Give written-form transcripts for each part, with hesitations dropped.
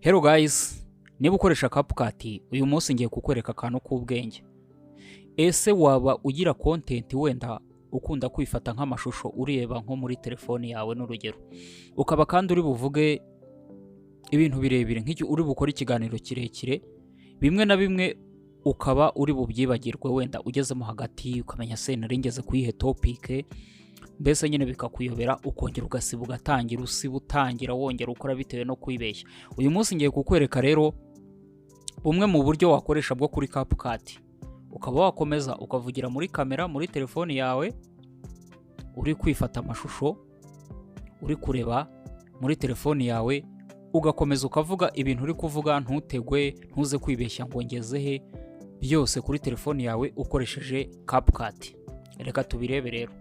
Hello guys, niba ukoresha CapCut, uyu munsi ngiye kukwereka akantu k'ubwenge. Ese waba ugira content, wenda ukunda kwifata nk'amashusho ureba nko muri telefoni yawe n'urugero, ukaba kandi uri buvuge ibintu birebire nk'icyo uri bukore ikiganiro kirekire, bimwe na bimwe ukaba uri bubyibagirwe, wenda ugezemo hagati ukamenya se nari ngeze kuyihe topic, mbese nyine bikakuyobera, ukongera ugasiba, ugatangira usiba, utangira wongera ukora bitewe no kwibeshya. Uyu munsi ngiye kukwereka rero bumwe mu buryo wakoresha bwo kuri CapCut, ukaba wakomeza ukavugira muri kamera muri telefoni yawe, uri kwifata amashusho uri kureba muri telefoni yawe, ugakomeza ukavuga ibintu uri kuvuga, ntutegwe, ntuze kwibeshya ngo ngeze he, byose kuri telefoni yawe ukoresheje CapCut. Reka tubirebe rero.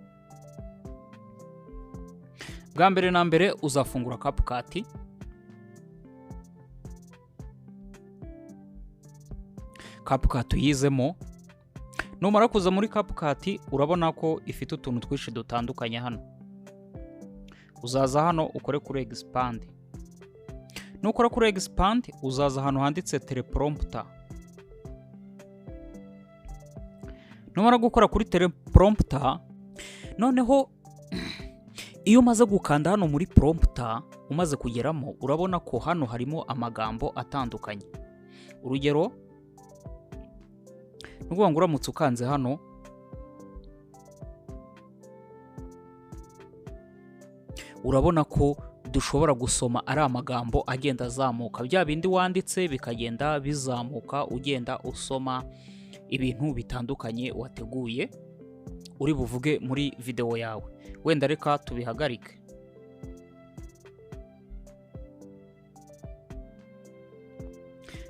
Bwa mbere na mbere uzafungura CapCut. CapCut uyizemo. Numara kuza muri CapCut, urabona ko ifite utuntu twinshi dutandukanye hano. Uzaza hano ukore kuri expand. Nukora kuri expand, uzaza ahantu handitse teleprompter. Numara gukora kuri teleprompter, noneho iyo umaze gukanda hano muri prompter, umaze kugeramo, urabona ko hano harimo amagambo atandukanye. Urugero ni ukuvuga ngo uramutse ukanze hano, urabona ko dushobora gusoma ari amagambo agenda azamuka, bya bindi wanditse bikagenda bizamuka, ugenda usoma ibintu bitandukanye wateguye uri buvuge muri videwo yawe. Wenda reka tubihagarike.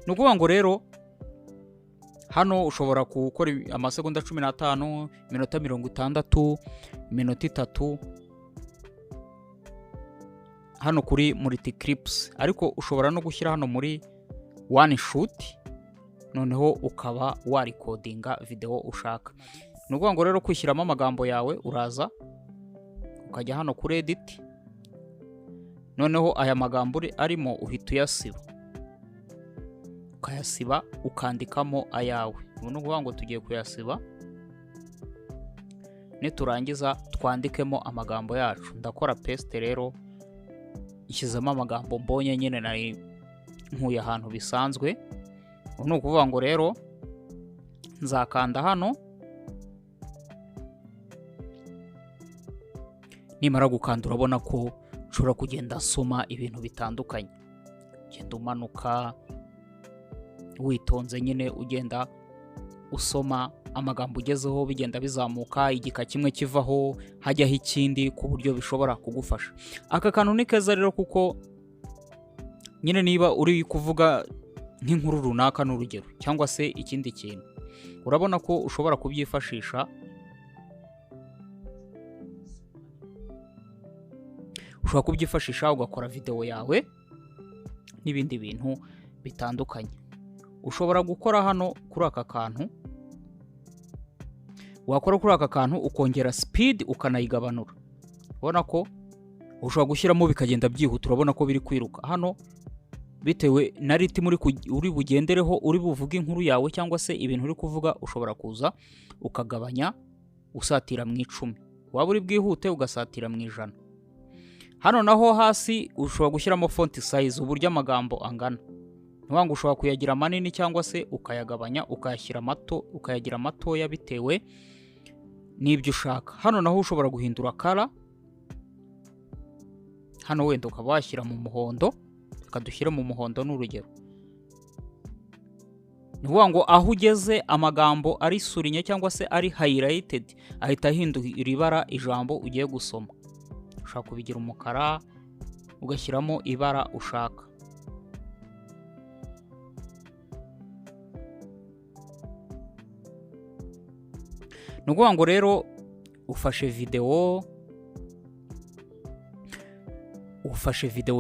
Ni ukuvuga ngo rero hano ushobora gukora amasegonda 15, iminota 60, iminota 3, hano kuri multi clips, ariko ushobora no gushyira hano muri one shot, noneho ukaba warecordinga videwo ushaka. Ni ukuvuga ngo rero kwishyiramo amagambo yawe, uraza ukajya hano kuri edit, noneho aya magambo arimo uhita uyasiba, ukayasiba ukandikamo ayawe. Ubu ni ukuvuga ngo tugiye kuyasiba, niturangiza twandikemo amagambo yacu. Ndakora paste rero, nshyizemo amagambo mbonye nyine nari nkuye ahantu bisanzwe. Ubu ni ukuvuga ngo rero nzakanda hano, nimara gukanda urabona ko nshobora kugenda nsoma ibintu bitandukanye, ugenda umanuka witonze nyine, ugenda usoma amagambo ugezeho, bigenda bizamuka, igika kimwe kivaho hajyaho ikindi, ku buryo bishobora kugufasha. Aka kantu ni keza rero, kuko nyine niba uri kuvuga nk'inkuru runaka n'urugero cyangwa se ikindi kintu, urabona ko ushobora kubyifashisha, ushobora kubyifashisha ugakora videwo yawe n'ibindi bintu bitandukanye. Ushobora gukora hano kuri aka kantu, wakora kuri aka kantu ukongera speed ukanayigabanura. Ubona ko ushobora gushyiramo bikagenda byihuta, urabona ko biri kwiruka hano bitewe na rythme uri bugendereho, uri buvuge inkuru yawe cyangwa se ibintu uri kuvuga. Ushobora kuza ukagabanya usatira mu 10, waba uri bwihute ugasatira mu 100. Hano naho hasi ushobora gushyiramo font size, uburyo amagambo angana. Ni ngo ushobora kuyagira manini cyangwa se ukayagabanya ukayashyira mato, ukayagira matoya bitewe n'ibyo ushaka. Hano naho ushobora guhindura color, hano wenda ukaba washyira mu muhondo, reka dushyire mu muhondo n'urugero. Ni ukuvuga ngo aho ugeze amagambo ari souligné cyangwa se ari highlighted ahita ahindura ibara ijambo ugiye gusoma. Ushobora kubigira umukara, ugashyiramo ibara ushaka. Ni ukuvuga ngo rero ufashe videwo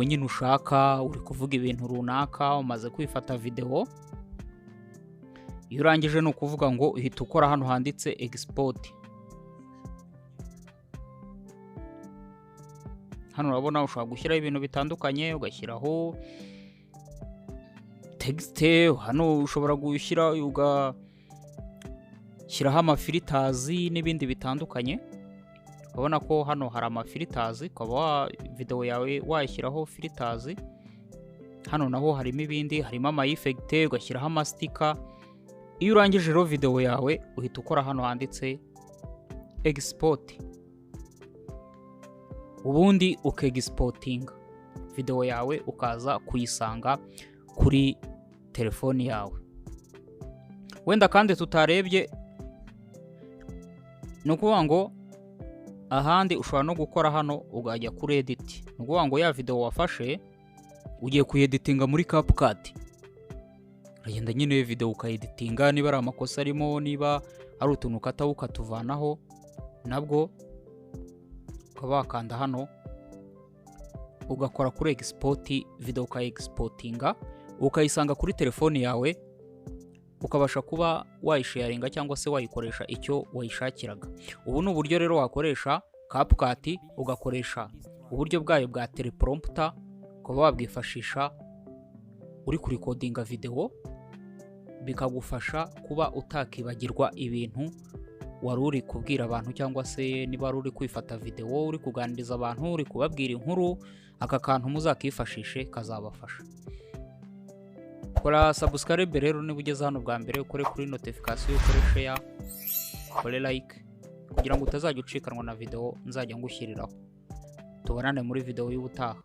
nyine ushaka, uri kuvuga ibintu runaka, umaze kwifata videwo. Iyo urangije, ni ukuvuga ngo uhita ukora hano handitse export. Hano urabona ushobora gushyiraho ibintu bitandukanye, ugashyiraho Text hano ushobora gushyira, ugashyiraho amafilters n'ibindi bitandukanye. Urabona ko hano hari amafilters, ukaba videwo yawe wayishyiraho filters. Hano naho harimo ibindi, harimo ama effect, ugashyiraho amasticker. Iyo urangije rero videwo yawe, uhita ukora hano handitse export, ubundi ukexportinga videwo yawe, ukaza kuyisanga kuri telefoni yawe. Wenda kandi tutarebye, ni ukuvuga ngo ahandi ushobora no gukora hano ukajya kuri edit. Ni ukuvuga ngo ya videwo wafashe ugiye kuyeditinga muri CapCut. Uragenda nyine videwo ukayeditinga, niba ari amakosa arimo, niba ari utuntu ukataho ukatuvanaho, nabwo ukaba wakanda hano ugakora kuri export, videwo ukayexportinga, ukayisanga kuri telefoni yawe, ukabasha kuba wayisharinga cyangwa se wayikoresha icyo wayishakiraga. Ubu ni uburyo rero wakoresha CapCut, ugakoresha uburyo bwayo bwa teleprompter, ukaba wabwifashisha uri kurecordinga videwo, bikagufasha kuba utakibagirwa ibintu wari uri kubwira abantu, cyangwa se niba wari uri kwifata videwo uri kuganiriza abantu, uri kubabwira inkuru. Aka kantu muzakifashishe, kazabafasha. Kora subscribe rero niba ugeze hano bwa mbere, ukore kuri notification, ukore share, ukore like, kugira ngo utazajya ucikanwa na videwo nzajya ngushyiriraho. Tubonane muri videwo y'ubutaha.